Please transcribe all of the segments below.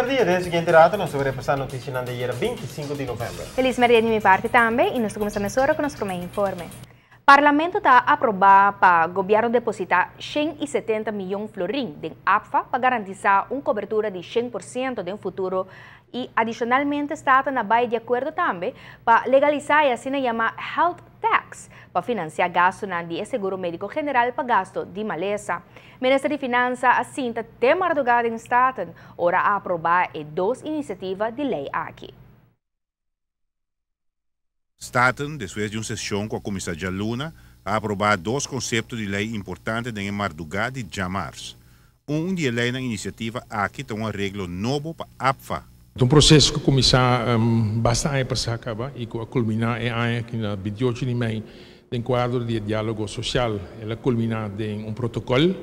merdia. Den siguiente rato nos ta bay repasa noticianan di ayera 25 di november. Feliz merdia di mi parti tambe y nos ta cuminsa mesora cu nos prome informe. Parlamento ta aproba pa gobierno deposita 170 miyon florin den APFA pa garantisa un cobertura di 100% den futuro y adicionalmente Staten a bay di acuerdo tambe pa legalisa e asina yama health tax pa financia gastonan di e seguro medico general pa gasto di malesa. Minister di Finansa a sinta te marduga den Staten ora a aproba e dos iniciativa di ley aki. Staten, despues di un seshon ku a kuminsá djaluna, a aprobá dos konsepto di lei importante den e mardugá di djamars. Un di e leinan inisiativa aki ta un areglo nobo pa APFA. Ta un proseso ku a kuminsá basta aña pasá kaba i ku a kulminá e aña aki na 28 di mei den kuadro di e diálogo sosial. El a kulminá den un protokòl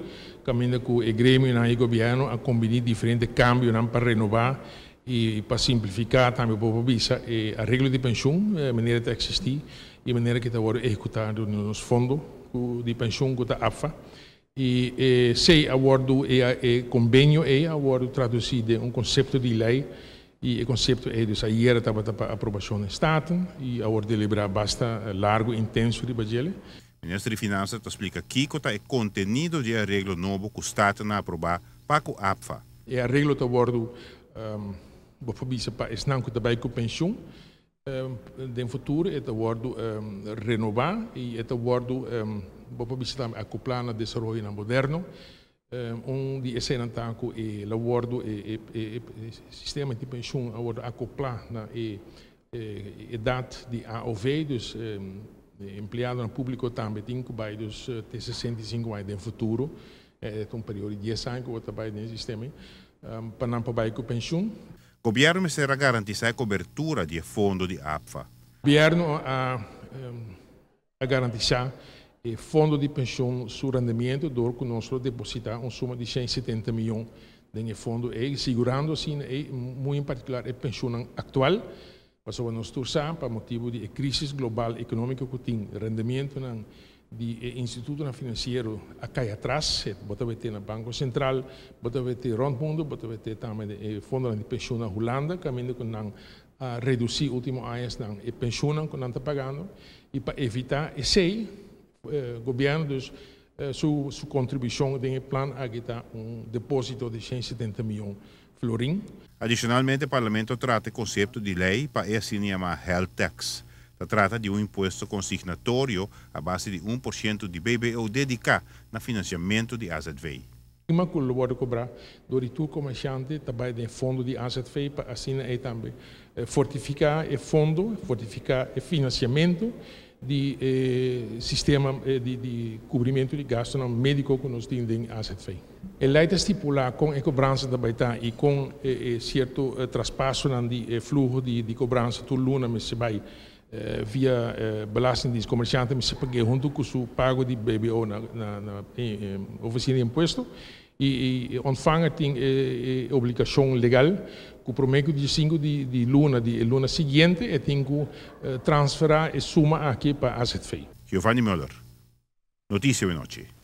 kaminda ku e gremionan i gobièrnu a kombiní diferente kambionan pa renobá I pa simplifiká tambe bo por bisa e areglo di penshun manera ta eksistí i manera ki ta wòrdu ehekutá dor di nos fondo di penshun ku ta APFA. I esei a wòrdu e kombenio ei a wòrdu tradusí den un konsepto di lei i e konsepto ei dus ayera tabata pa aprobashon den Staten i a wòrdu deliberá basta largu intenso riba djele. Minister di Finansa ta splika kiko ta e kontenido di e areglo nobo ku Staten a aprobá pa ku APFA. E areglo ta wòrdu bo por bisa pa esnan ku ta bai ku penshun. Den futuro e ta wòrdu renobá i e ta wòrdu bo por bisa tambe akoplá na desaroyonan moderno. Un di eseinan ta ku e lo wòrdu e sistema di penshun a wòrdu akoplá na e edat di AOV, dus empleadonan públiko tambe tin ku bai dus te 65 aña den futuro. E ta un periodo di dies aña ku bo ta bai den e sistema ei pa nan por bai ku penshun. Gobièrnu mester a garantisá e kobertura di e fondo di APFA. Gobièrnu a garantisá e fondo di penshun su rendimiento dor ku nos lo depositá un suma di 170 mion den e fondo ei, sigurando asina ei muy en partikular e penshunnan aktual, pasobra nos tur sa pa motibu di e krísis global ekonómiko ku tin rendimientonan di e institutonan finansiero a kai atras, bo ta wete na Banko Sentral, bo ta wete rònt mundu, bo ta wete tambe den e fondonan di penshun na Hulanda kaminda ku nan a redusí último añasnan e penshunnan ku nan ta pagando i pa evitá esei gobièrnu dus su su kontribushon den e plan aki ta un depósito di 170 mion florin. Adishonalmente Parlamento a trata e konsepto di lei pa e asina yamá health tax. Ta trata di un impuesto konsignatorio a base di 1% di BBO dediká na finansiamentu di AZV. Suma ku lo wòrdu kobrá dor di tur komersiante ta bai den e fondo di AZV pa asina ei tambe fortifiká e fondo, fortifiká e finansiamentu di e sistema di kubrimentu di gastunan médiko ku nos tin den AZV. E lei ta stipulá kon e kobransa ta bai ta i kon e sierto traspasonan di e fluho di kobransa tur luna mester bai via Belastingdienst. Komersiante mester pag'é huntu ku su pago di BBO na ofisina di impuesto i e ontvanger tin e obligashon legal ku promé ku 15 di luna di e luna siguiente e tin ku transferá e suma aki pa AZV. Giovanni Muller, Noticia Awenochi.